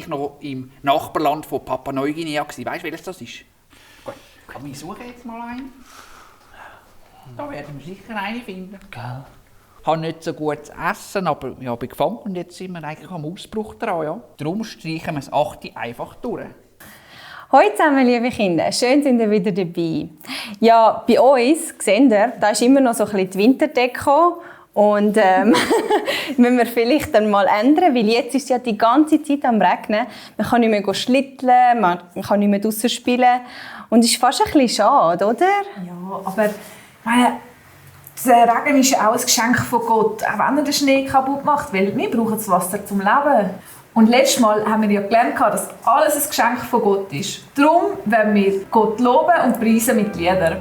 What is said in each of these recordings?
ich noch im Nachbarland von Papua Neuguinea. Weißt du, welches das ist? Gut, wir suchen jetzt mal einen. Da werden wir sicher einen finden. Gell? Ich habe nicht so gutes Essen, aber ich bin gefangen und jetzt sind wir eigentlich am Ausbruch dran. Ja. Darum streichen wir das 8. einfach durch. Hallo zusammen, liebe Kinder. Schön, sind ihr wieder dabei. Ja, bei uns, seht ihr, da ist immer noch so ein bisschen die Winterdeko. Und müssen wir vielleicht dann mal ändern, weil jetzt ist es ja die ganze Zeit am Regnen. Man kann nicht mehr schlitteln, man kann nicht mehr draussen spielen. Und es ist fast ein bisschen schade, oder? Ja, aber der Regen ist ja auch ein Geschenk von Gott, auch wenn er den Schnee kaputt macht, weil wir brauchen das Wasser zum Leben. Und letztes Mal haben wir ja gelernt, dass alles ein Geschenk von Gott ist. Darum wollen wir Gott loben und preisen mit Liedern.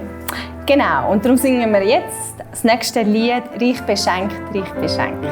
Genau, und darum singen wir jetzt das nächste Lied «Reich beschenkt, reich beschenkt».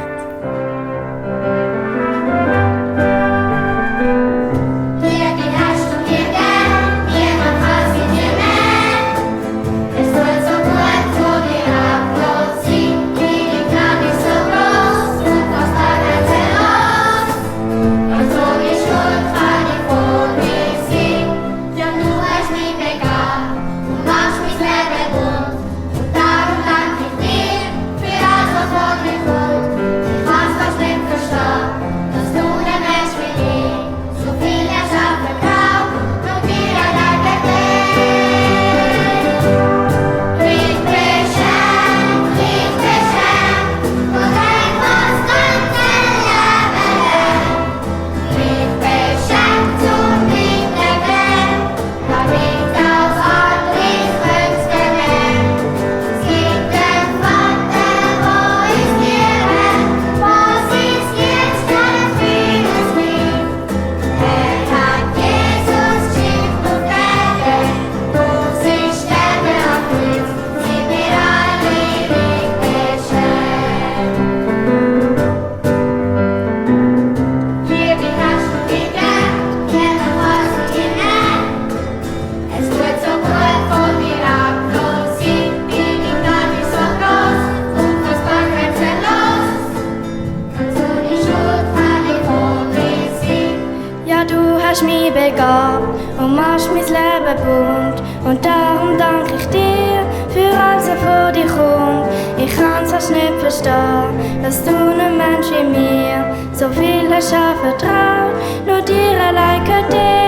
hast mich begabt und machst mein Leben bunt. Und darum danke ich dir für alles, was vor dir kommt. Ich kann's fast nicht verstehen, dass du einem Mensch wie mir so viel hast vertraut. Nur dir allein gehört dir.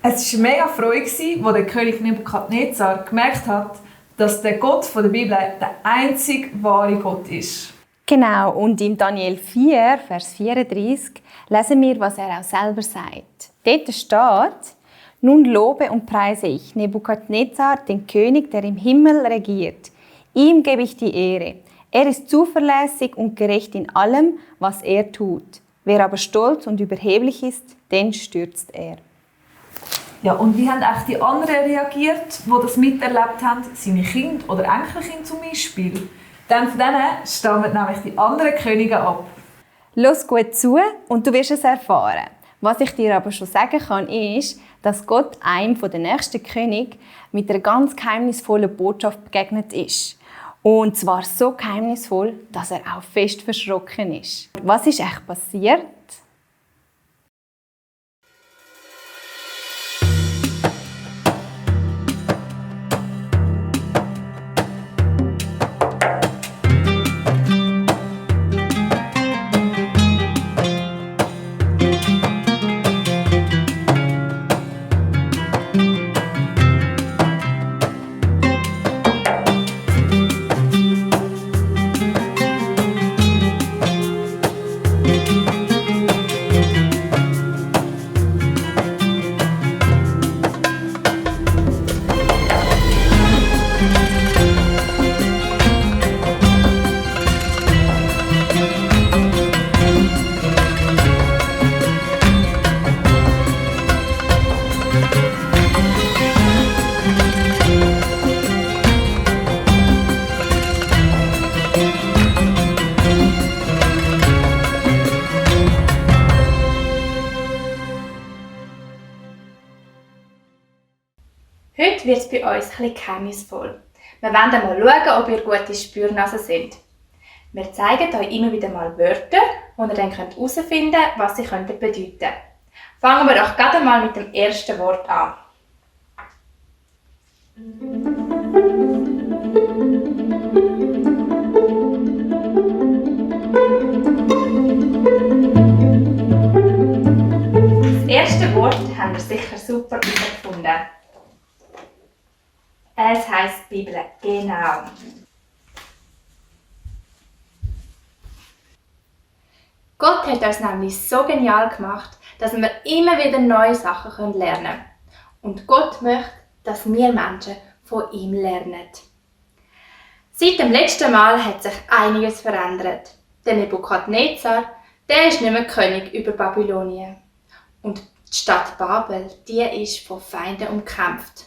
Es war mega Freude, als der König Nebukadnezar gemerkt hat, dass der Gott der Bibel der einzige wahre Gott ist. Genau, und in Daniel 4, Vers 34 lesen wir, was er auch selber sagt. Dort steht: Nun lobe und preise ich Nebukadnezar, den König, der im Himmel regiert. Ihm gebe ich die Ehre. Er ist zuverlässig und gerecht in allem, was er tut. Wer aber stolz und überheblich ist, den stürzt er. Ja, und wie haben auch die anderen reagiert, die das miterlebt haben? Seine Kinder oder Enkelkinder zum Beispiel. Denn von denen stammen nämlich die anderen Könige ab. Los gut zu und du wirst es erfahren. Was ich dir aber schon sagen kann, ist, dass Gott einem der nächsten König mit einer ganz geheimnisvollen Botschaft begegnet ist. Und zwar so geheimnisvoll, dass er auch fest verschrocken ist. Was ist echt passiert? Heute wird es bei uns ein bisschen geheimnisvoll. Wir wollen einmal schauen, ob ihr gute Spürnasen sind. Wir zeigen euch immer wieder mal Wörter, wo ihr dann herausfinden könnt, was sie bedeuten könnten. Fangen wir doch gerade mal mit dem ersten Wort an. Das erste Wort haben wir sicher super herausgefunden. Es heisst Bibel, genau. Gott hat uns nämlich so genial gemacht, dass wir immer wieder neue Sachen lernen können. Und Gott möchte, dass wir Menschen von ihm lernen. Seit dem letzten Mal hat sich einiges verändert. Der Nebukadnezar, der ist nicht mehr König über Babylonien. Und die Stadt Babel, die ist von Feinden umkämpft.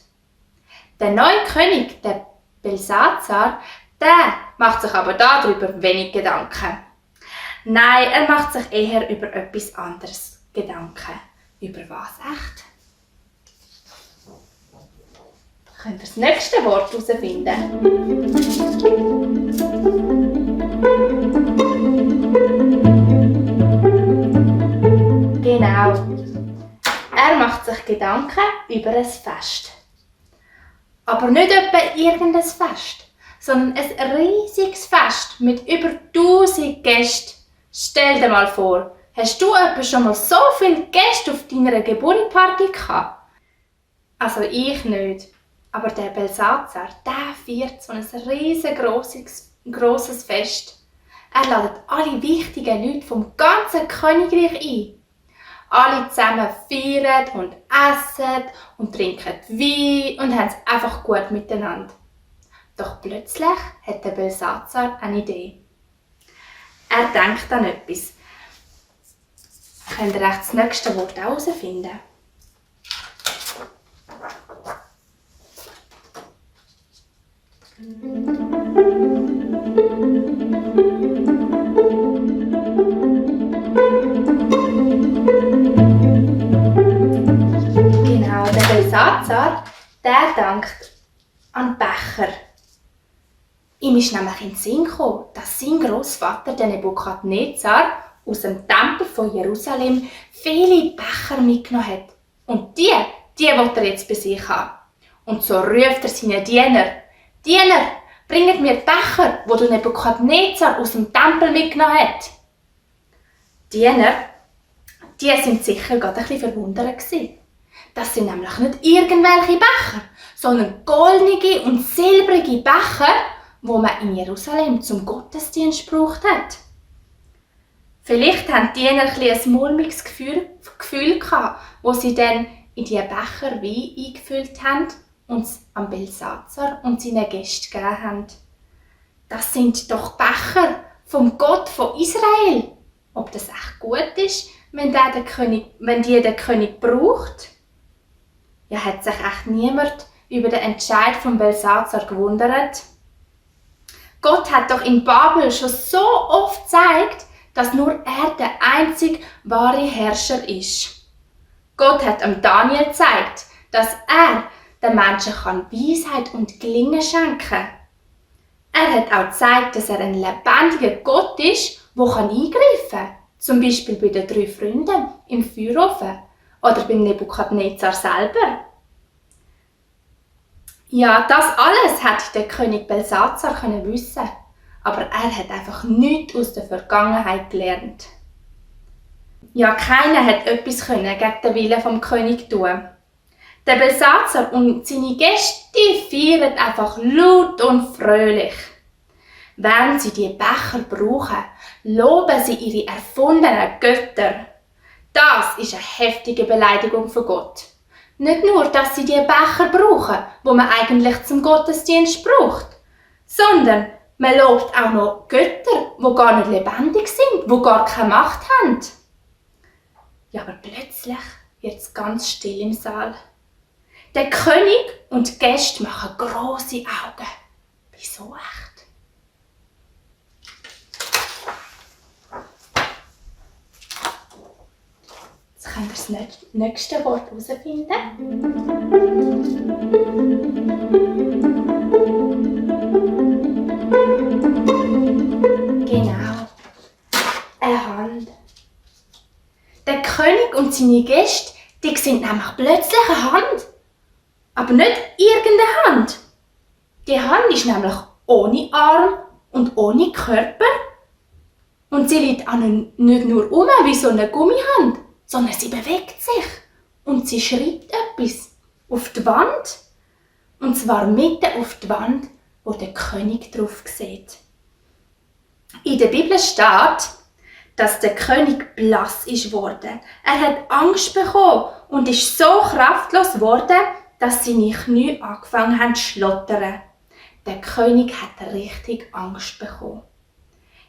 Der neue König, der Belsazar, der macht sich aber darüber wenig Gedanken. Nein, er macht sich eher über etwas anderes Gedanken. Über was echt? Könnt ihr das nächste Wort herausfinden? Genau. Er macht sich Gedanken über ein Fest. Aber nicht etwa irgendein Fest, sondern ein riesiges Fest mit über 1000 Gästen. Stell dir mal vor, hast du etwa schon mal so viele Gäste auf deiner Geburtstagsparty gehabt? Also ich nicht. Aber der Belsazar, der feiert so ein riesengroßes Fest. Er ladet alle wichtigen Leute vom ganzen Königreich ein. Alle zusammen feiern und essen und trinken Wein und haben es einfach gut miteinander. Doch plötzlich hat der Belsazar eine Idee. Er denkt an etwas. Könnt ihr das nächste Wort auch herausfinden? Genau, der Belsazar, der denkt an Becher. Ihm ist nämlich in den Sinn gekommen, dass sein Grossvater, der Nebukadnezar, aus dem Tempel von Jerusalem viele Becher mitgenommen hat. Und die will er jetzt bei sich haben. Und so ruft er seine Diener: Diener, bringt mir die Becher, die der Nebukadnezar aus dem Tempel mitgenommen hat. Die Diener, die sind sicher gerade ein bisschen verwundert gewesen. Das sind nämlich nicht irgendwelche Becher, sondern goldene und silbrige Becher, wo man in Jerusalem zum Gottesdienst gebraucht hat. Vielleicht haben die Diener ein mulmiges Gefühl gehabt, wo sie dann in die Becher Wein eingefüllt haben und es am Belsazar und seinen Gästen gegeben haben. Das sind doch Becher vom Gott von Israel. Ob das echt gut ist, wenn die der König braucht? Ja, hat sich echt niemand über den Entscheid von Belsazar gewundert? Gott hat doch in Babel schon so oft gezeigt, dass nur er der einzig wahre Herrscher ist. Gott hat Daniel gezeigt, dass er den Menschen Weisheit und Gelingen schenken kann. Er hat auch gezeigt, dass er ein lebendiger Gott ist, der eingreifen kann. Zum Beispiel bei den 3 Freunden im Feuerofen oder beim Nebukadnezar selber. Ja, das alles hätte der König Belsazar wissen können, aber er hat einfach nichts aus der Vergangenheit gelernt. Ja, keiner hat etwas gegen den Willen vom König tun. Der Belsazar und seine Gäste feiern einfach laut und fröhlich. Wenn sie die Becher brauchen, loben sie ihre erfundenen Götter. Das ist eine heftige Beleidigung für Gott. Nicht nur, dass sie die Becher brauchen, wo man eigentlich zum Gottesdienst braucht, sondern man lobt auch noch Götter, die gar nicht lebendig sind, die gar keine Macht haben. Ja, aber plötzlich wird es ganz still im Saal. Der König und die Gäste machen grosse Augen. Wieso echt? Jetzt könnt ihr das nächste Wort herausfinden. Genau. Eine Hand. Der König und seine Gäste, die sehen nämlich plötzlich eine Hand. Aber nicht irgendeine Hand. Die Hand ist nämlich ohne Arm und ohne Körper. Und sie liegt auch nicht nur wie so eine Gummihand, sondern sie bewegt sich. Und sie schreibt etwas auf die Wand. Und zwar mitten auf die Wand, wo der König drauf sieht. In der Bibel steht, dass der König blass ist geworden. Er hat Angst bekommen und ist so kraftlos geworden, dass seine Knie angefangen haben zu schlottern. Der König hat richtig Angst bekommen.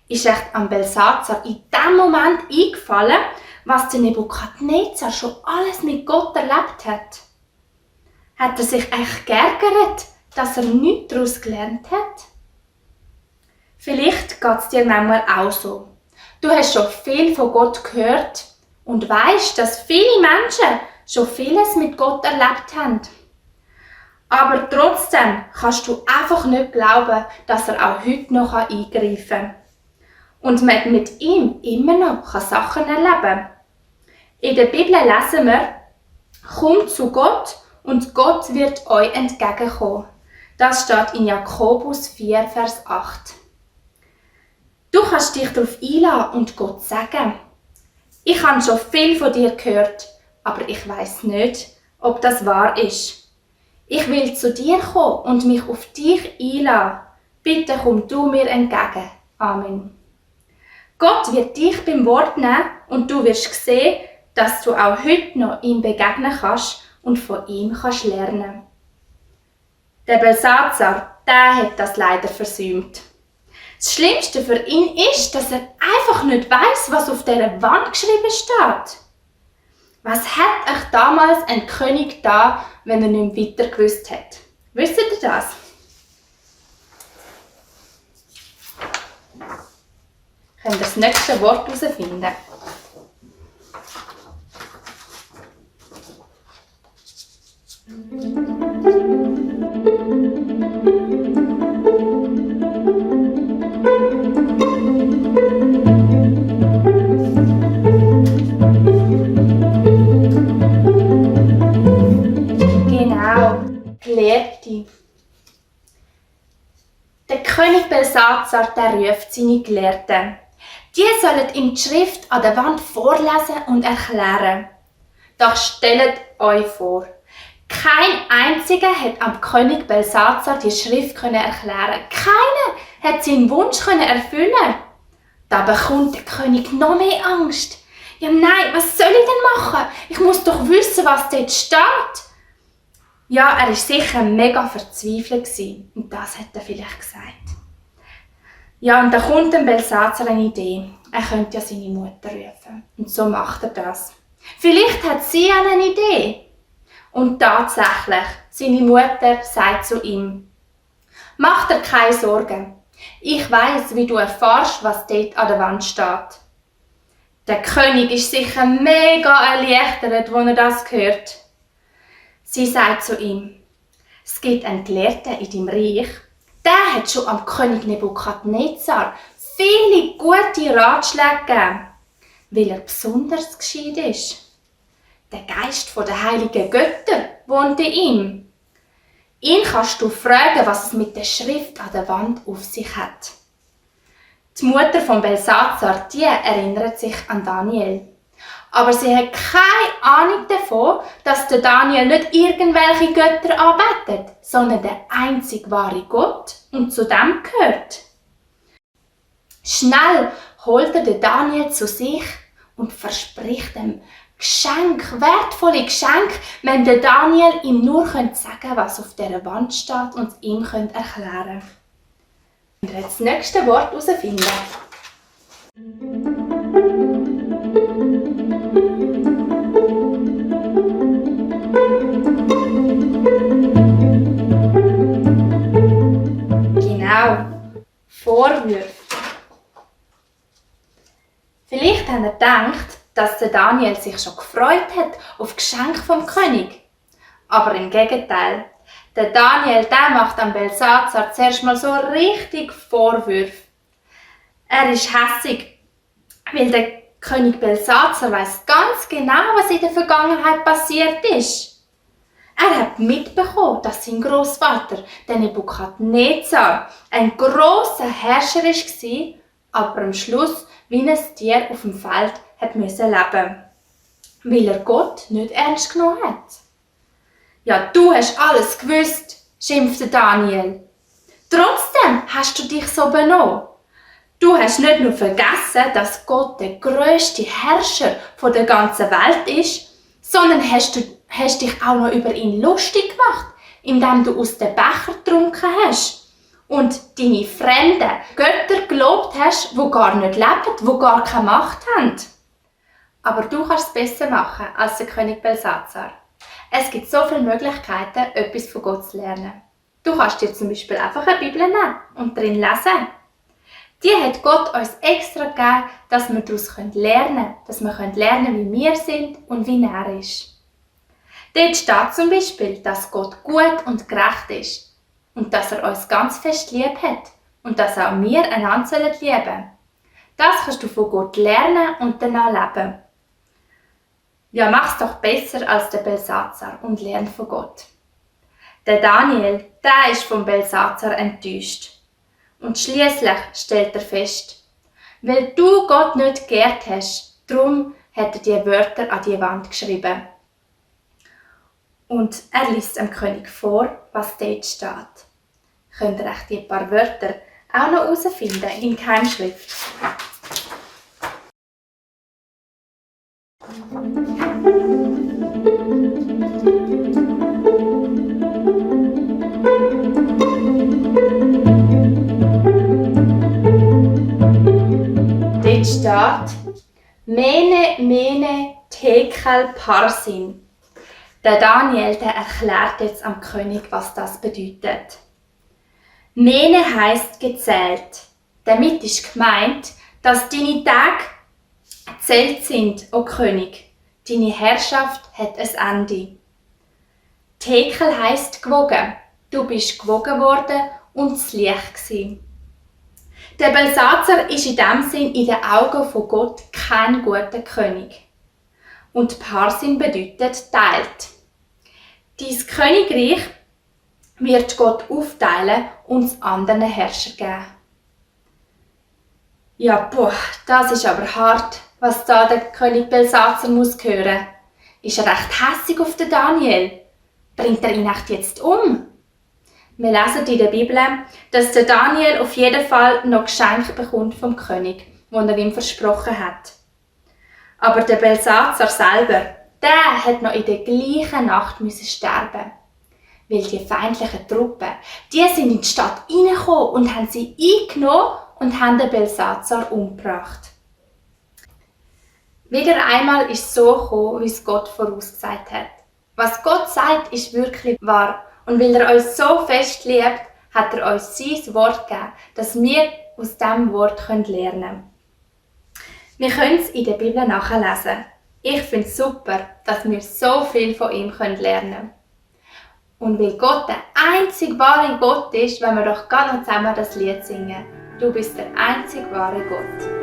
Ist echt am Belsazar in dem Moment eingefallen, was der Nebukadnezar schon alles mit Gott erlebt hat. Hat er sich echt geärgert, dass er nichts daraus gelernt hat? Vielleicht geht es dir manchmal auch so. Du hast schon viel von Gott gehört und weißt, dass viele Menschen schon vieles mit Gott erlebt haben. Aber trotzdem kannst du einfach nicht glauben, dass er auch heute noch eingreifen kann. Und man mit ihm immer noch Sachen erleben kann. In der Bibel lesen wir, «Kommt zu Gott und Gott wird euch entgegenkommen.» Das steht in Jakobus 4, Vers 8. Du kannst dich darauf einlassen und Gott sagen, «Ich habe schon viel von dir gehört, aber ich weiss nicht, ob das wahr ist. Ich will zu dir kommen und mich auf dich einlassen. Bitte komm du mir entgegen. Amen.» Gott wird dich beim Wort nehmen und du wirst sehen, dass du auch heute noch ihm begegnen kannst und von ihm kannst lernen. Der Belsazar, der hat das leider versäumt. Das Schlimmste für ihn ist, dass er einfach nicht weiss, was auf dieser Wand geschrieben steht. Was hat euch damals ein König da, wenn er nicht weiter gewusst hat? Wisst ihr das? Könnt ihr das nächste Wort herausfinden? Genau, Gelehrte. Der König Belsazar, der ruft seine Gelehrten. Die sollen ihm die Schrift an der Wand vorlesen und erklären. Doch stellt euch vor, kein einziger hat am König Belsazar die Schrift erklären. Keiner hat seinen Wunsch erfüllen. Da bekommt der König noch mehr Angst. Ja nein, was soll ich denn machen? Ich muss doch wissen, was dort steht. Ja, er war sicher mega verzweifelt und das hat er vielleicht gesagt. Ja, und da kommt dem Belsazar eine Idee. Er könnte ja seine Mutter rufen. Und so macht er das. Vielleicht hat sie auch eine Idee. Und tatsächlich, seine Mutter sagt zu ihm, «Mach dir keine Sorgen. Ich weiss, wie du erfährst, was dort an der Wand steht.» Der König ist sicher mega erleichtert, als er das hört. Sie sagt zu ihm, «Es gibt einen Gelehrten in deinem Reich, der hat schon am König Nebukadnezar viele gute Ratschläge gegeben, weil er besonders gescheit ist. Der Geist der heiligen Götter wohnt in ihm. Ihn kannst du fragen, was es mit der Schrift an der Wand auf sich hat. Die Mutter von Belsazar, die erinnert sich an Daniel. Aber sie hat keine Ahnung davon, dass der Daniel nicht irgendwelche Götter anbetet, sondern der einzig wahre Gott und zu dem gehört. Schnell holt er den Daniel zu sich und verspricht ihm wertvolle Geschenke, wenn der Daniel ihm nur sagen könnte, was auf dieser Wand steht und es ihm erklären könnte. Und er das nächste Wort herausfinden. Genau, Vorwürfe. Vielleicht hat er gedacht, dass der Daniel sich schon gefreut hat auf Geschenk vom König. Aber im Gegenteil, der Daniel, der macht am Belsazar zuerst mal so richtig Vorwürfe. Er ist hässig, weil der König Belsazar weiss ganz genau, was in der Vergangenheit passiert ist. Er hat mitbekommen, dass sein Großvater, der Nebukadnezar, ein grosser Herrscher war, aber am Schluss wie ein Tier auf dem Feld hat müssen leben, weil er Gott nicht ernst genommen hat. Ja, du hast alles gewusst, schimpfte Daniel. Trotzdem hast du dich so benommen. Du hast nicht nur vergessen, dass Gott der grösste Herrscher der ganzen Welt ist, sondern hast dich auch noch über ihn lustig gemacht, indem du aus dem Becher getrunken hast und deine fremden Götter gelobt hast, die gar nicht leben, die gar keine Macht haben. Aber du kannst es besser machen als der König Belsazar. Es gibt so viele Möglichkeiten, etwas von Gott zu lernen. Du kannst dir zum Beispiel einfach eine Bibel nehmen und darin lesen. Die hat Gott uns extra gegeben, dass wir daraus lernen können, dass wir lernen wie wir sind und wie er ist. Dort steht zum Beispiel, dass Gott gut und gerecht ist und dass er uns ganz fest lieb hat und dass auch wir einander lieben sollen. Das kannst du von Gott lernen und danach leben. Ja, mach's doch besser als der Belsazar und lern von Gott. Der Daniel, der ist vom Belsazar enttäuscht. Und schliesslich stellt er fest, weil du Gott nicht geehrt hast, darum hat er die Wörter an die Wand geschrieben. Und er liest dem König vor, was dort steht. Könnt ihr euch die paar Wörter auch noch herausfinden in Geheimschrift. Dort steht Mene, Mene, Tekel, Parsin. Der Daniel, der erklärt jetzt am König, was das bedeutet. Mene heisst gezählt. Damit ist gemeint, dass deine Tage gezählt sind, o König. Deine Herrschaft hat ein Ende. Tekel heisst gewogen. Du bist gewogen worden und das Licht gewesen. Der Belsazar ist in dem Sinn in den Augen von Gott kein guter König. Und Parsin bedeutet teilt. Dies Königreich wird Gott aufteilen und es anderen Herrscher geben. Ja, das ist aber hart, was da der König Belsazar muss hören. Ist er recht hässig auf den Daniel? Bringt er ihn echt jetzt um? Wir lesen in der Bibel, dass der Daniel auf jeden Fall noch Geschenke bekommt vom König, das er ihm versprochen hat. Aber der Belsazar selber, der hat noch in der gleichen Nacht sterben. Weil die feindlichen Truppen, die sind in die Stadt reingekommen und haben sie eingenommen und haben den Belsazar umgebracht. Wieder einmal ist es so gekommen, wie es Gott vorausgesagt hat. Was Gott sagt, ist wirklich wahr. Und weil er uns so fest liebt, hat er uns sein Wort gegeben, dass wir aus diesem Wort lernen können. Wir können es in der Bibel nachlesen. Ich finde es super, dass wir so viel von ihm lernen können. Und weil Gott der einzig wahre Gott ist, wenn wir doch gerade noch zusammen das Lied singen. Du bist der einzig wahre Gott.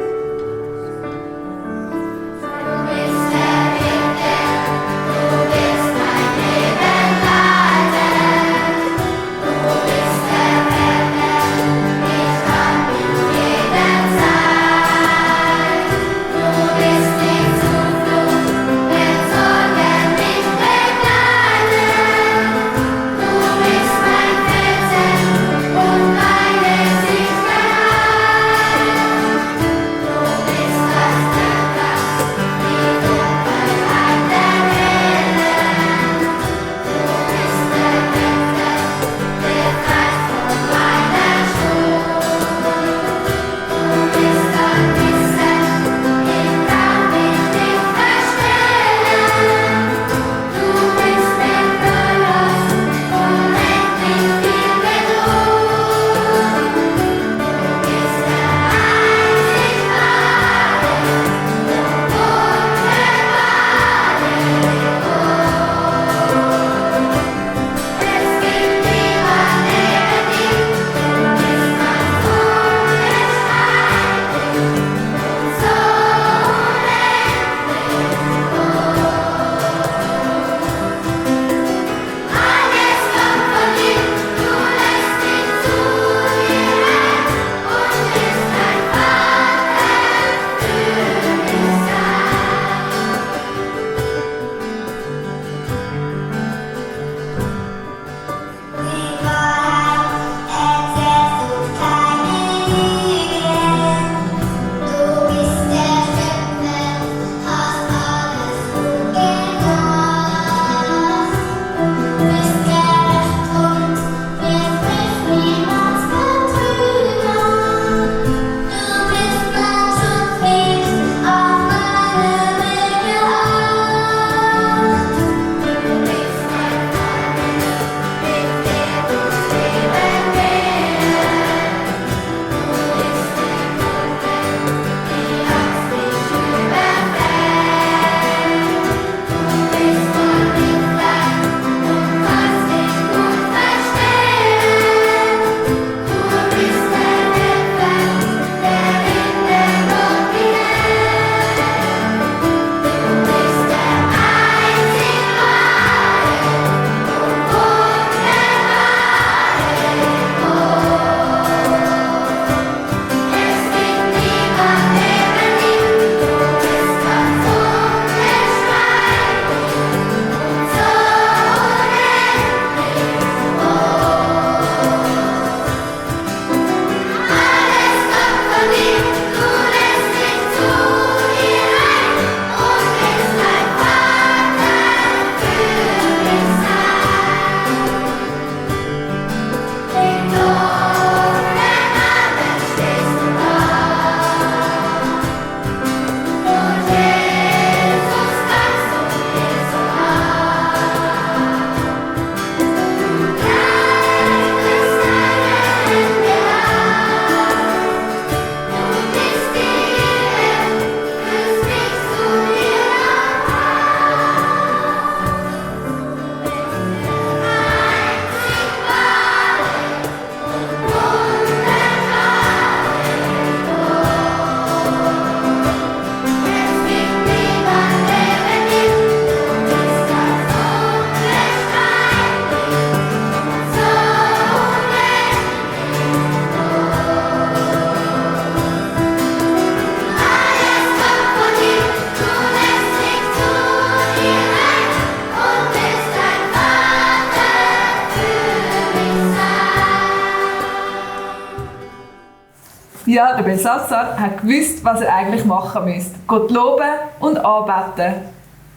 Ja, der Belshazzar hat gewusst, was er eigentlich machen müsste. Gott loben und anbeten.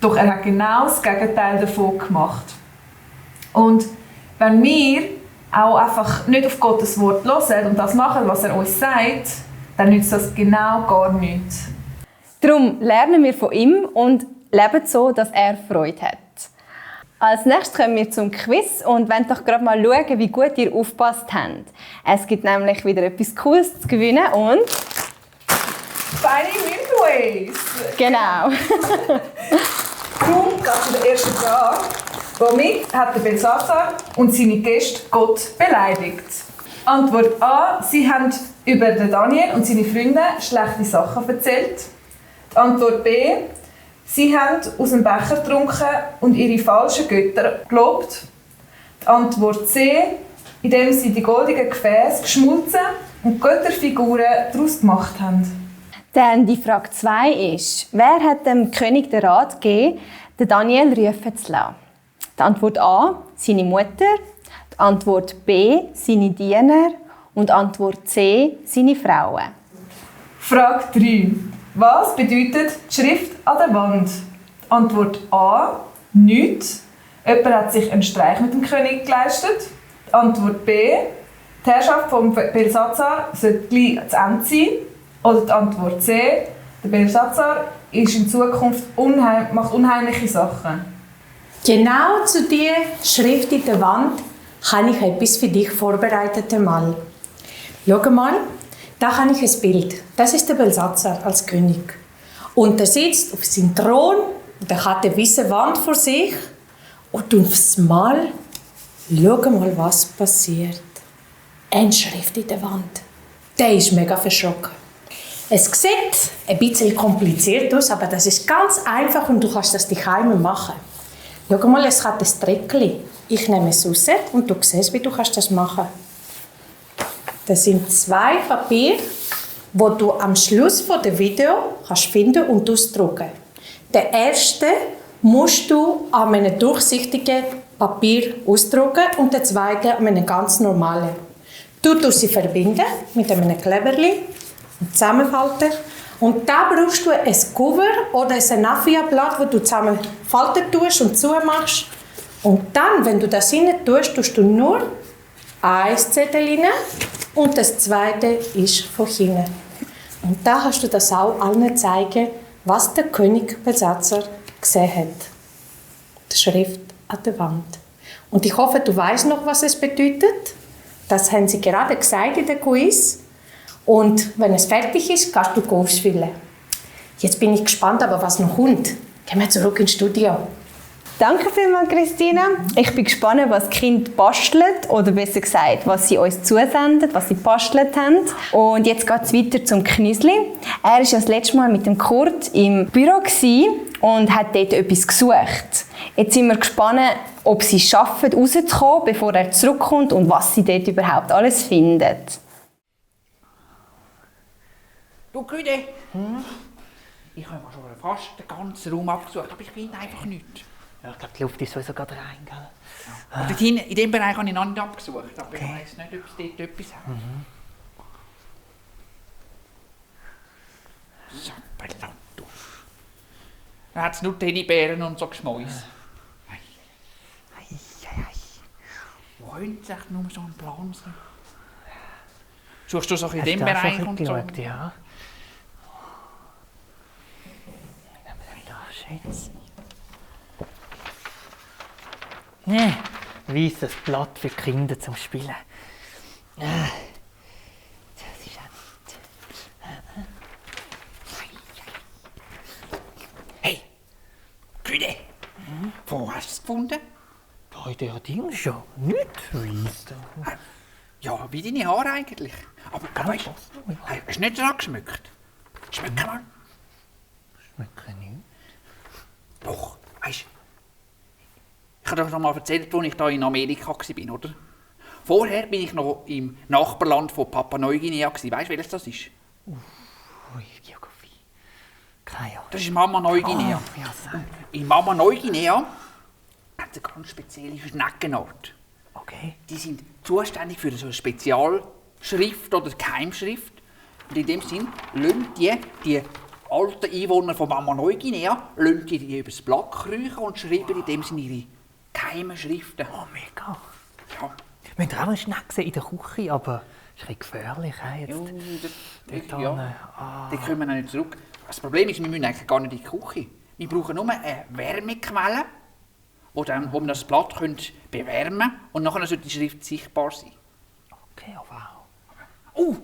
Doch er hat genau das Gegenteil davon gemacht. Und wenn wir auch einfach nicht auf Gottes Wort hören und das machen, was er uns sagt, dann nützt das genau gar nichts. Darum lernen wir von ihm und leben so, dass er Freude hat. Als nächstes kommen wir zum Quiz und wollen doch gerade mal schauen, wie gut ihr aufgepasst habt. Es gibt nämlich wieder etwas Cooles zu gewinnen und... Feine Milkways! Genau. Darum geht zu der ersten Frage. Womit hat der Belsazar und seine Gäste Gott beleidigt? Antwort A. Sie haben über den Daniel und seine Freunde schlechte Sachen erzählt. Antwort B. Sie haben aus dem Becher getrunken und ihre falschen Götter gelobt. Antwort C. Indem sie die goldenen Gefäße geschmolzen und Götterfiguren daraus gemacht haben. Dann die Frage 2 ist, wer hat dem König den Rat gegeben, den Daniel rufen zu lassen? Die Antwort A, seine Mutter. Die Antwort B, seine Diener. Und die Antwort C, seine Frauen. Frage 3. Was bedeutet die Schrift an der Wand? Die Antwort A, nichts. Jemand hat sich einen Streich mit dem König geleistet. Die Antwort B, die Herrschaft von Belsazar sollte gleich zu Ende sein. Oder die Antwort C, der Belsazar ist in Zukunft macht unheimliche Sachen. Genau zu dieser Schrift in der Wand habe ich etwas für dich vorbereitet einmal. Schau mal, da habe ich ein Bild. Das ist der Belsazar als König. Und er sitzt auf seinem Thron und er hat eine weiße Wand vor sich. Und aufs Mal, schau mal, was passiert. Eine Schrift in der Wand. Der ist mega verschrocken. Es sieht ein bisschen kompliziert aus, aber das ist ganz einfach und du kannst das daheim machen. Schau mal, es hat ein Streckchen. Ich nehme es raus und du siehst, wie du das machen kannst. Das sind 2 Papiere, die du am Schluss des Videos finden und ausdrucken. Der erste musst du an einem durchsichtigen Papier ausdrucken und der zweite an einem ganz normalen. Du tust sie verbinden mit einem Kleberli und zusammenfalten. Und da brauchst du ein Cover oder ein Nafia-Blatt, das du zusammenfalten tust und zumachst. Und dann, wenn du das rein tust, tust du nur ein Zettel rein und das zweite ist von hinten. Und da kannst du das auch allen zeigen, was der König Belsazar gesehen hat. Die Schrift an der Wand. Und ich hoffe, du weißt noch, was es bedeutet. Das haben sie gerade gesagt in der Quiz. Und wenn es fertig ist, kannst du ausfüllen. Jetzt bin ich gespannt, aber was noch kommt. Gehen wir zurück ins Studio. Danke vielmals, Christina. Ich bin gespannt, was die Kinder basteln oder besser gesagt, was sie uns zusenden, was sie bastelt haben. Und jetzt geht es weiter zum Knüsli. Er war ja das letzte Mal mit dem Kurt im Büro und hat dort etwas gesucht. Jetzt sind wir gespannt, ob sie es schaffen, rauszukommen, bevor er zurückkommt und was sie dort überhaupt alles findet. Du Güde, ich habe mir schon fast den ganzen Raum abgesucht, aber ich finde einfach nichts. Ja, ich glaube, die Luft ist sowieso gerade rein, gell? Ja. Dort hinten, in diesem Bereich habe ich noch nicht abgesucht, aber ich weiß nicht, ob es dort etwas hat. Sapperlotto. Da hat es nur Teddybären und so Geschmäus. Wo haben sie echt nur so einen Plan? Suchst du so in diesem Bereich und so? Geschaut, ja. Weißes Blatt für Kinder zum Spielen. Das ist Hey, Güde, wo hast du es gefunden? da in der Ding schon. Nicht weiss. Ja, wie deine Haare eigentlich. Aber weißt du, hast du nicht dran geschmückt? Schmück mal. Schmecken nicht. Doch, weißt du, ich habe dir noch mal erzählt, als ich hier in Amerika war, oder? Vorher war ich noch im Nachbarland von Papua Neuguinea. Weißt du, welches das ist? Ui, Geografie. Keine Ahnung. Das ist Mama Neuguinea. Oh, ja, sag. In Mama Neuguinea hat es eine ganz spezielle Schneckenart. Okay. Die sind zuständig für so eine Spezialschrift oder Geheimschrift. Und in dem Sinn lassen die alten Einwohner von Mama Neuguinea die übers Blatt kriechen und schreiben in dem Sinne ihre geheimen Schriften. Oh, mega. Ja. Wir haben auch einen Schneck gesehen in der Küche, aber das ist ein bisschen gefährlich. Jetzt. Die kommen noch nicht zurück. Das Problem ist, wir müssen eigentlich gar nicht in die Küche. Wir brauchen nur eine Wärmequelle, wo wir das Blatt bewärmen können und nachher sollte die Schrift sichtbar sein. Okay, oh wow. Oh,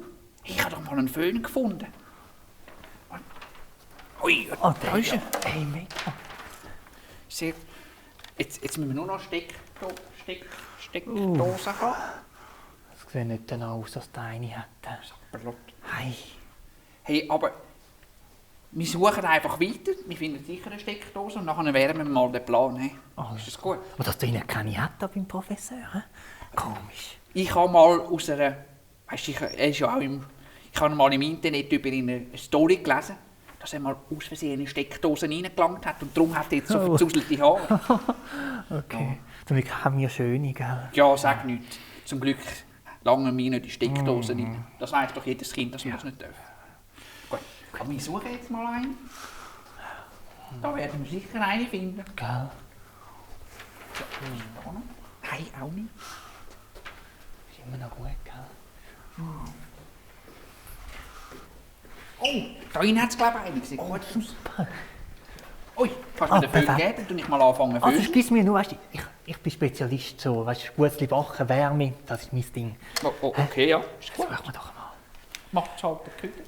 ich habe doch mal einen Föhn gefunden. Ui, Oh, da ist er. Hey, mega. Sehr. Jetzt müssen wir nur noch Steckdosen haben. Das sieht nicht danach aus, als der eine hätte. Hey. Hey, aber wir suchen einfach weiter. Wir finden sicher eine Steckdose und dann wären wir mal den Plan. He? Ist das gut? Aber dass du ihnen keine hat beim Professor? He? Komisch. Ich habe mal aus einer... Weißt du, ich habe mal im Internet über eine Story gelesen, dass er mal aus Versehen eine Steckdose reingelangt hat und darum hat er jetzt so verzuselte Haare. Okay. Zum Glück haben wir schöne, gell? Ja, sag nichts. Zum Glück langen wir nicht die Steckdose rein. Das weiß doch jedes Kind, dass wir das nicht dürfen. Gut, aber wir suchen jetzt mal einen. Da werden wir sicher einen finden. Gell? Da noch? Nein, auch nicht. Ist immer noch gut, gell? Oh, da hinten hat es glaube ich einen. Sieht gut aus. Super. Ui, kannst du mir den Föhn perfekt. geben? Dann ich mal anfangen Also, Föhn. excuse mir nur, weißt du, ich bin Spezialist, so, weißt du, Gutzli backen, Wärme, das ist mein Ding. Oh, okay, ja. Ist Das gut. machen wir doch mal. Macht es halt der Küche.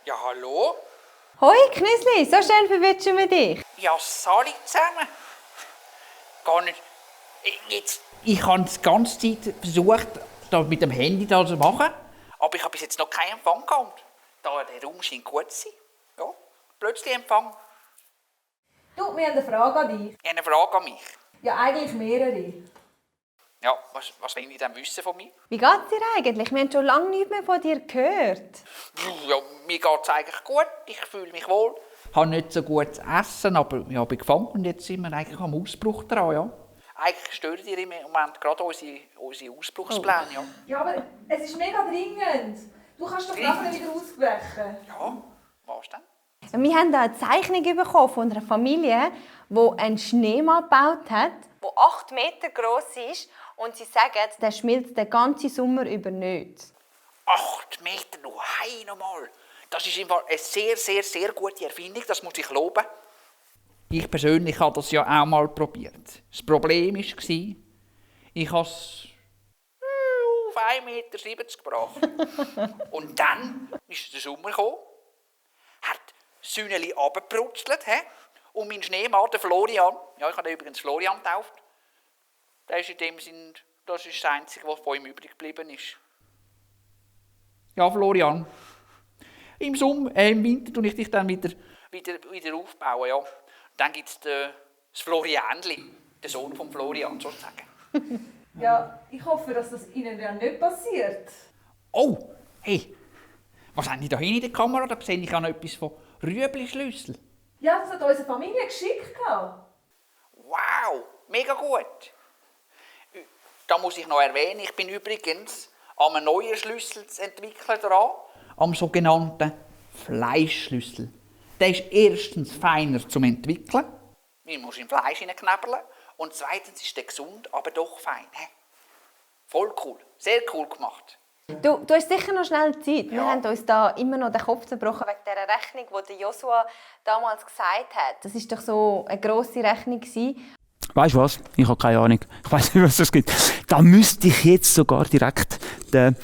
Ja, hallo? Hoi Knüsli, so schön verwünschen wir dich. Ja, Sali zusammen. Gar nicht. Ich habe die ganze Zeit versucht, da mit dem Handy da zu machen, aber ich habe bis jetzt noch keinen Empfang gehabt. Da der Raum scheint gut zu sein. Ja, plötzlich Empfang. Du, wir haben eine Frage an dich. Ich habe eine Frage an mich. Ja, eigentlich mehrere. Ja, was wollen die denn wissen von mir? Wie geht's dir eigentlich? Wir haben schon lange nichts mehr von dir gehört. Ja, mir geht es eigentlich gut. Ich fühle mich wohl. Ich habe nicht so gut zu essen, aber ich habe gefangen und jetzt sind wir eigentlich am Ausbruch dran, ja. Eigentlich stören die im Moment gerade unsere Ausbruchspläne, ja. Ja, aber es ist mega dringend. Du kannst doch nachher wieder ausbrechen. Ja, was denn? Wir haben da eine Zeichnung bekommen von einer Familie, die einen Schneemann gebaut hat, der 8 Meter groß ist. Und sie sagen, der schmilzt den ganzen Sommer über nicht. 8 Meter noch, hey nochmal. Das ist im Fall eine sehr, sehr, sehr gute Erfindung, das muss ich loben. Ich persönlich habe das ja auch mal probiert. Das Problem war, ich habe es auf 1,70 Meter gebracht. Und dann ist der Sommer gekommen, hat das Sühneli runtergebrutzelt, und mein Schneemann, der Florian, ja, ich habe ihn übrigens Florian getauft, der ist in dem Sinn, das ist das Einzige, was von ihm übrig geblieben ist. Ja, Florian. Im Winter tue ich dich dann wieder aufbauen, ja. Dann gibt es das Florianli, den Sohn von Florian sozusagen. Ja, ich hoffe, dass das Ihnen ja nicht passiert. Oh, hey, was haben die da hinten in der Kamera? Da sehe ich auch noch etwas von Rüebli-Schlüssel. Ja, das hat unsere Familie geschickt. Wow, mega gut. Da muss ich noch erwähnen, ich bin übrigens an einem neuen Schlüssel zu entwickeln dran, am sogenannten Fleischschlüssel. Der ist erstens feiner zum Entwickeln, man muss in Fleisch hineinknäbeln, und zweitens ist der gesund, aber doch fein. Voll cool, sehr cool gemacht. Du hast sicher noch schnell Zeit. Wir haben uns da immer noch den Kopf zerbrochen wegen dieser Rechnung, die Joshua damals gesagt hat. Das war doch so eine grosse Rechnung. Weißt du was? Ich habe keine Ahnung. Ich weiß nicht, was es gibt. Da müsste ich jetzt sogar direkt den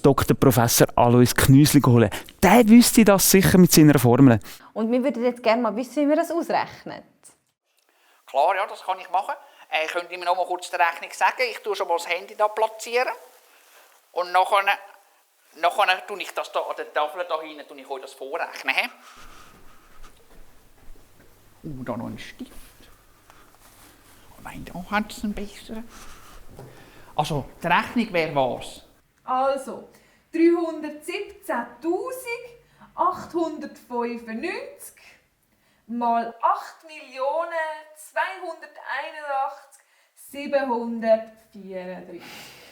Dr. Professor Alois Knüsli holen. Der wüsste das sicher mit seiner Formel. Und wir würden jetzt gerne mal wissen, wie wir das ausrechnen. Klar, ja, das kann ich machen. Könnt ihr mir noch mal kurz die Rechnung sagen? Ich tue schon mal das Handy da platzieren. Und nachher tue ich das da an der Tafel da hinten, tue ich euch das vorrechnen. Da noch ein Stift. Oh nein, da hat es einen besseren. Also, die Rechnung wäre was? Also, 317.895 mal 8.281.734.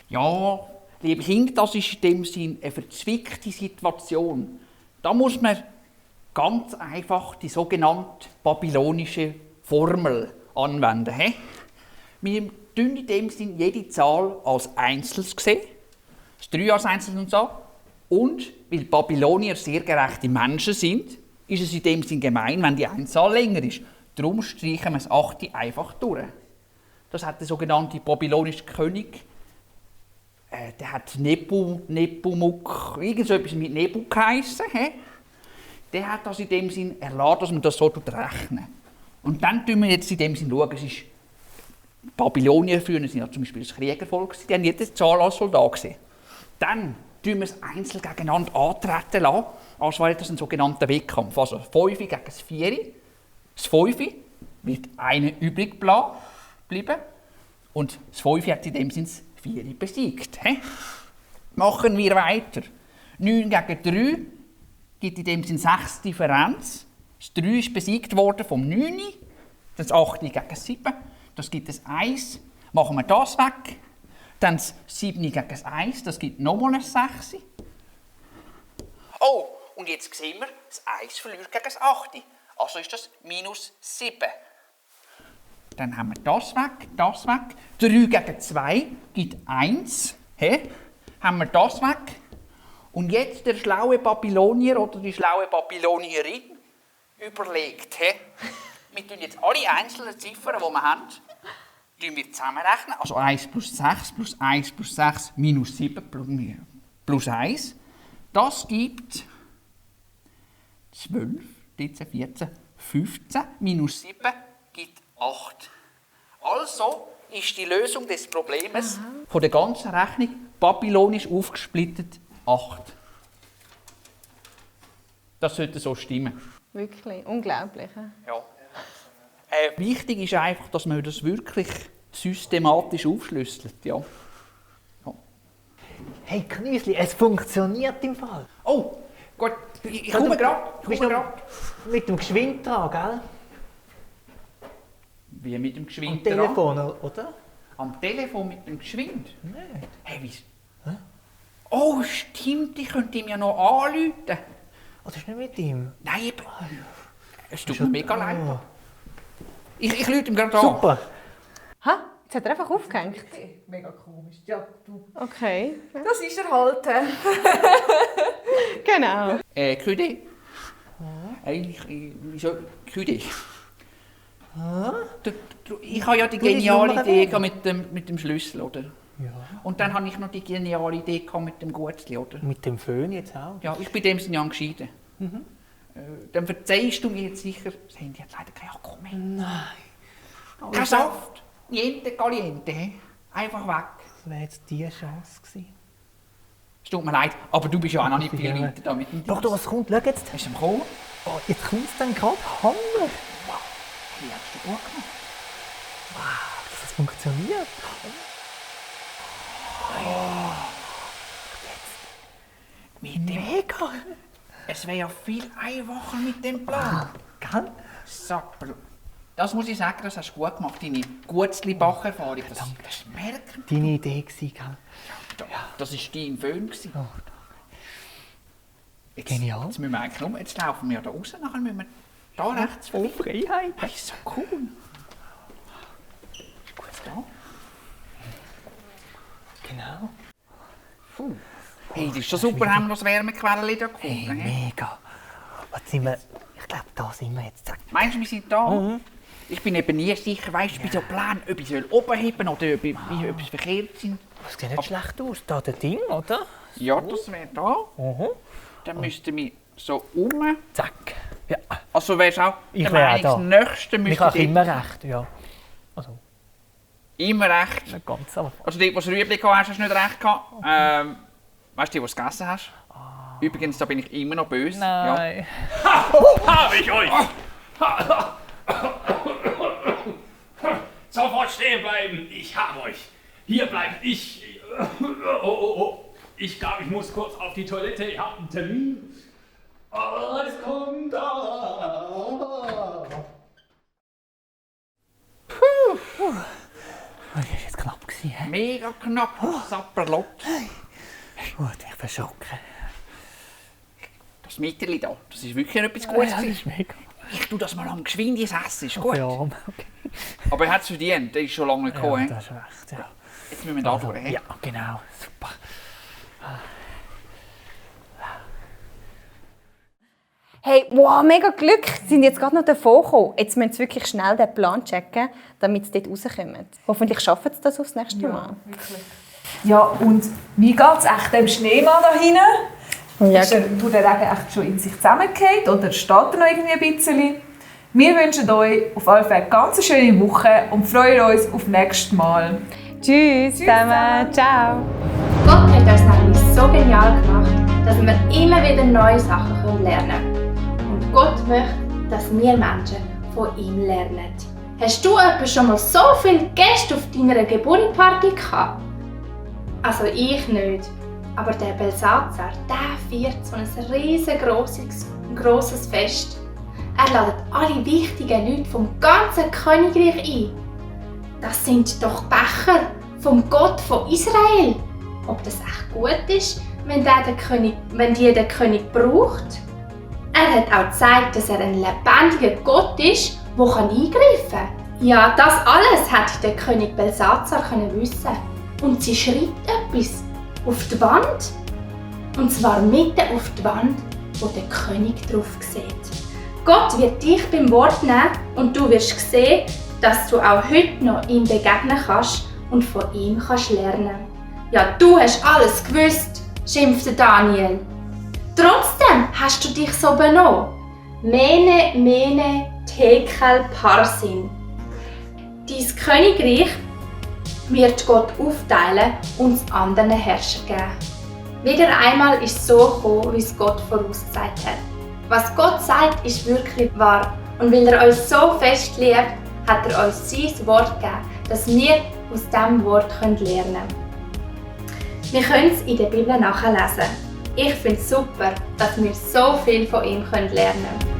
Ja, liebe Kinder, das ist in dem Sinn eine verzwickte Situation. Da muss man ganz einfach die sogenannte babylonische Formel anwenden. Wir sehen in dem Sinn jede Zahl als Einzelnes sehen, das 3 als Einzelnes und so. Und weil Babylonier sehr gerechte Menschen sind, ist es in dem Sinn gemein, wenn die Einzahl länger ist. Darum streichen wir das 8 einfach durch. Das hat der sogenannte babylonische König der hat Nepomuk, irgend so etwas mit Nebu geheissen. Der hat das in dem Sinn erlaubt, dass man das so rechnen. Und dann schauen wir jetzt in dem Sinn schauen, es ist die Babylonier früher sind ja zum Beispiel das Kriegervolk, die haben jede Zahl als Soldat gesehen. Dann tun wir es einzeln gegeneinander antreten lassen, als wäre das ein sogenannter Wettkampf. Also 5 gegen das 4. Das 5 wird einer übrig bleiben und das 5 hat in dem Sinne das 4 besiegt. Machen wir weiter. 9 gegen 3 gibt in dem Sinne 6 Differenz. Das 3 ist besiegt worden vom 9, das 8 gegen 7. Das gibt es 1. Machen wir das weg. Dann das 7 gegen das 1, das gibt nochmal ein 6. Oh, und jetzt sehen wir, das 1 verliert gegen das 8. Also ist das -7. Dann haben wir das weg, das weg. 3 gegen 2 gibt 1. Haben wir das weg. Und jetzt der schlaue Babylonier oder die schlaue Babylonierin überlegt. Wir tun jetzt alle einzelnen Ziffern, die wir haben, zusammenrechnen. Also 1 plus 6 plus 1 plus 6 minus 7 plus 1. Das gibt 12, 13, 14, 15 minus 7 gibt 8. Also ist die Lösung des Problems von der ganzen Rechnung babylonisch aufgesplittet 8. Das sollte so stimmen. Wirklich, unglaublich. Ja. Wichtig ist einfach, dass man das wirklich systematisch aufschlüsselt. Ja. Ja. Hey Knüsli, es funktioniert im Fall. Oh, gut, ich komme gerade. Mit dem Geschwind dran, gell? Wie mit dem Geschwind Am Telefon, oder? Am Telefon mit dem Geschwind? Nein. Hey, wie? Oh, stimmt, ich könnte ihm ja noch anrufen. Oh, das ist nicht mit ihm? Nein, eben. Es tut mir mega leid. Ich rufe ihm gerade an. Super. Ha, jetzt hat er einfach aufgehängt. Mega komisch. Ja, du. Okay. Das ist erhalten. Genau. Küde? Wieso Küde? Ich habe ja die geniale Idee mit dem Schlüssel, oder? Ja. Und dann habe ich noch die geniale Idee mit dem Gutzli, oder? Mit dem Föhn jetzt auch? Ja, ich bin dem Sinne geschieden. Dann verzeihst du mir jetzt sicher, das Handy hat leider kein Akku mehr. Nein. Kein Saft, niente caliente, einfach weg. Das wäre jetzt die Chance gewesen. Es tut mir leid, aber du bist ja auch noch nicht viel weiter da mit dem Doch, du, was kommt? Schau jetzt. Ist am Kommen? Oh, jetzt kommt es dann gerade. Hammer. Wie hast du gut gemacht? Wow, dass das funktioniert. Mit dem Mega. Es wäre ja viel einfacher mit dem Plan. Gell? Sapper. Das muss ich sagen, das hast du gut gemacht, deine Gutzli-Bach-Erfahrung. Das merkt man. Deine Idee gewesen, gell? Das war dein Föhn. Jetzt, Genial. Jetzt müssen wir eigentlich nur, jetzt laufen wir da raus, nachher müssen wir da rechts voll Freiheit. Das ist so cool. Ist gut da. Genau. Hey, das ist schon super, haben wir das Wärmequellen hier gefunden. Hey, mega. Was sind wir? Ich glaube, da sind wir jetzt. Meinst du, wir sind da? Ich bin eben nie sicher, weißt du, bei so Plänen, ob ich oben heben oder ob etwas verkehrt sind. Das sieht nicht schlecht aus. Da das Ding, oder? Ja, das wäre da. Dann müssten wir so Zack. Ja. Also wär's auch Ich der wäre auch da. Nächste Ich müsste habe immer recht, ja. Also, immer recht. nicht ganz, aber... Also dort, wo du Rüebli gehabt hast, hast du nicht recht gehabt. Weißt du, was du gegessen hast? Übrigens, da bin ich immer noch böse. Nein. Habe ich euch! Sofort stehen bleiben! Ich habe euch! Hier bleiben! Ich glaube, ich muss kurz auf die Toilette. Ich habe einen Termin. Es kommt da! Das war jetzt knapp gewesen, hä? Mega knapp, Sapperlot. Gut, ich verschrocken. Das Mitterli da, das ist wirklich etwas Gutes. Ja, das ist mega. Ich tue das mal am geschwind ins Essen, ist gut. Ja, okay. Aber er hat es verdient, der ist schon lange nicht gekommen. Ja, das ist recht, ja. Jetzt müssen wir da durch. Ja, genau. Super. Hey, wow, mega Glück! Sie sind jetzt gerade noch davon gekommen. Jetzt müssen sie wirklich schnell den Plan checken, damit sie dort rauskommen. Hoffentlich schaffen sie das aufs nächste Mal. Wirklich. Ja, und wie geht es echt dem Schneemann da hinten? Ja, Ist der Regen echt schon in sich zusammengefallen oder steht er noch irgendwie ein bisschen? Wir wünschen euch auf jeden Fall eine ganz schöne Woche und freuen uns auf nächstes Mal. Tschüss zusammen. Ciao. Gott hat uns nämlich so genial gemacht, dass wir immer wieder neue Sachen lernen können. Und Gott möchte, dass wir Menschen von ihm lernen. Hast du etwa schon mal so viele Gäste auf deiner Geburtstagsparty gehabt? Also ich nicht. Aber der Belsazar, der feiert so ein riesengroßes Fest. Er ladet alle wichtigen Leute vom ganzen Königreich ein. Das sind doch Becher vom Gott von Israel. Ob das echt gut ist, wenn die den König braucht? Er hat auch gezeigt, dass er ein lebendiger Gott ist, der eingreifen kann. Ja, das alles hätte der König Belsazar wissen. Und sie schreibt etwas auf die Wand. Und zwar mitten auf die Wand, wo der König drauf sieht. Gott wird dich beim Wort nehmen und du wirst sehen, dass du auch heute noch ihm begegnen kannst und von ihm kannst lernen. Ja, du hast alles gewusst, schimpfte Daniel. Trotzdem hast du dich so benommen. Mene, tekel, parsin. Dein Königreich wird Gott aufteilen und es anderen Herrscher geben. Wieder einmal ist es so gekommen, wie es Gott vorausgesagt hat. Was Gott sagt, ist wirklich wahr. Und weil er uns so fest liebt, hat er uns sein Wort gegeben, dass wir aus diesem Wort lernen können. Wir können es in der Bibel nachlesen. Ich finde es super, dass wir so viel von ihm lernen können.